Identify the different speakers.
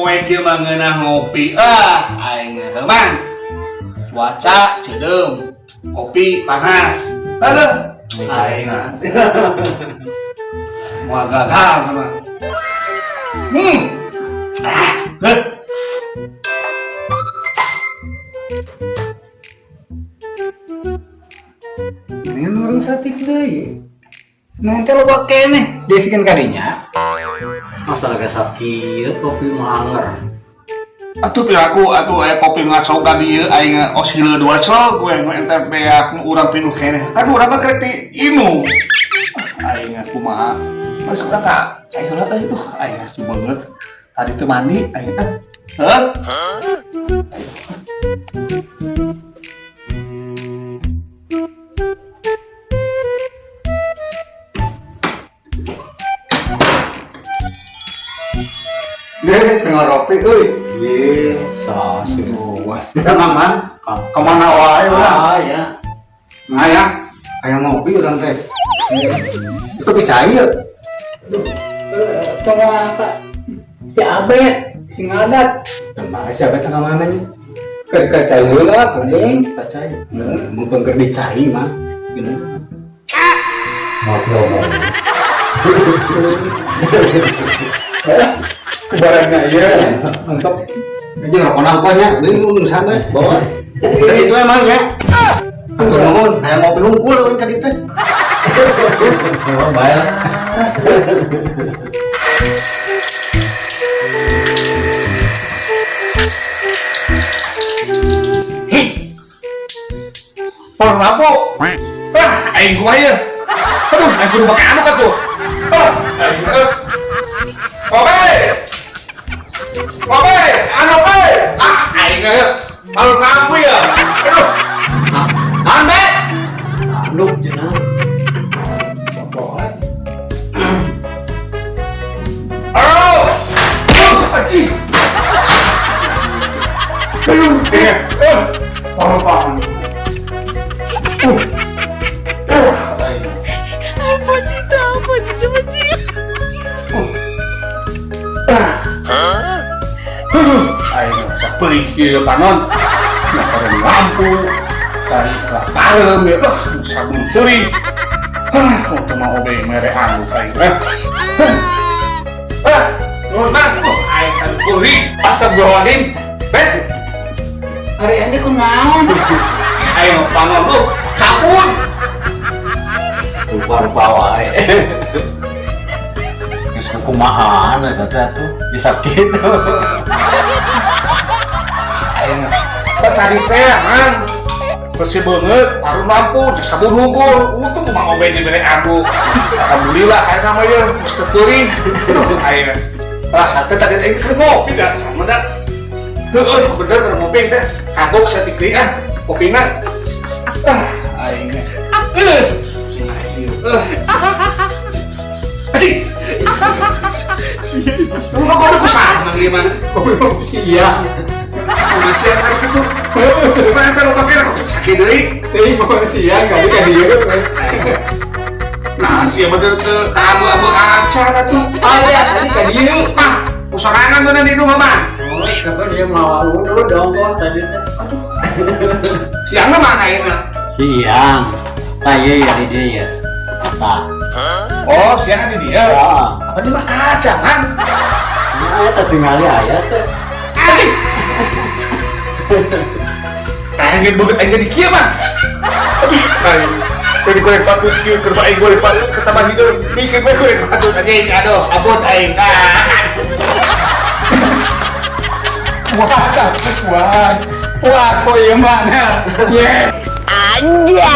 Speaker 1: Poe-poe kieu mah ngeunah ngopi. Ah, aing heuh mang. Cuaca ceudeum, kopi panas. Aduh, aing mah. Moal gagal mah. Ah, heuh.
Speaker 2: Ini orang satik deui. Nanti lo keneh diesikeun ka dinya.
Speaker 3: Masalah sakit kopi mah anger.
Speaker 1: Atuh piraku atuh aya kopi ngaco ka dieu, aing os hileud dua clog we nu ente beak nu urang pinuh keneh. Kan urang mah kerek diinum. Aing kumaha? Masuk urang ka cai heula euy, duh aing asup banget. Tadi teu mandi aing ah. Heuh?
Speaker 4: Deh, tengah ropi euy.
Speaker 3: Ye, sasih.
Speaker 2: Was.
Speaker 4: Ya Mang Man, kemana wae urang?
Speaker 3: Ah ya.
Speaker 1: Aya.
Speaker 4: Aya ngopi urang teh. Itu bisa ieu.
Speaker 2: Coba apa? Si Abe, si Ngadat.
Speaker 4: Tembak siapa teh ka mana nya?
Speaker 2: Keur keur cai heula, kuring.
Speaker 4: Kacai. Mun pengker dicai mah. Gitu.
Speaker 3: Ngopi omong.
Speaker 2: Eh, barangna ieu. Mantap.
Speaker 4: Ini rokok nangkonya, bingung sampai bawa. Jadi itu emang ya. Atur nuhun, aya ngopi hungkul urang ka dieu teh.
Speaker 3: Memang bae lah.
Speaker 1: Pohon lampu. Ah, aing kumaha ieu? Aduh, aing kudu make anu atuh. Ah, aing geus. Kobe. Kobe, anu we. Ah, aing geus. Pohon lampu ya. Aduh. Ande.
Speaker 3: Anduk cenah.
Speaker 1: Aduh. Aduh, anjing. Aduh, iya. Eh, pohon. Aing.
Speaker 5: Apa cita, apa cita, apa cita?
Speaker 1: Aing masa perih ieu panon. Nah, lampu, cari pareum ya, sabun perih. Ah, untuk mau obe mere anu aing. Ah, nuhun mang, aing kan perih. Astagfirullahaladzim. Bet,
Speaker 2: Ari ente kunaon?
Speaker 1: aing mah panon sabun.
Speaker 3: Rupa-rupa wae. Geus kumahaan eta teh atuh bisa kitu.
Speaker 1: Aing tadi teh mang. Bersih banget, paruh lampu, jeung sabun hungkul. Untung mang obe dibere anu. Alhamdulillah aing mah ieu geus teu perih. Aduh, aing rasa teh tadi teh keur ngopi da sama da. Heueuh, bener keur ngopi teh. Kagok saeutik deui ah kopina. Ah, aing. Eh. Asik. Lu kok kopi kusaha mang ieu mah?
Speaker 2: Kopi siang.
Speaker 1: Masih yang hari itu. Mana kalau pakai kopi sakit deui.
Speaker 2: Teuing mau siang kali ka dieu.
Speaker 1: Nah, sih bener ke kamu amu acan atuh.
Speaker 2: Aya tadi ka dieu.
Speaker 1: Ah, kusorangan bener di rumah mah.
Speaker 3: Oh, kabar dia mawa udu dong kok tadi teh.
Speaker 1: Aduh. Siangna mana ayeuna?
Speaker 3: Siang. Tah ieu ya di dieu ya. Tah.
Speaker 1: Oh, siang di dia.
Speaker 3: Ya.
Speaker 1: Apa di mah kaca, Mang?
Speaker 3: Nah, eta tingali aya teh.
Speaker 1: Asik. Pengen banget aing jadi kieu, Mang. Aduh, aing. Jadi goreng patut kieu keur aing goreng patut ketambah hideung. Mikir we goreng patut anjing. Aduh, ampun aing. Ah.
Speaker 2: Puas, puas. Puas kok ieu mah. Yes.
Speaker 5: Anjay.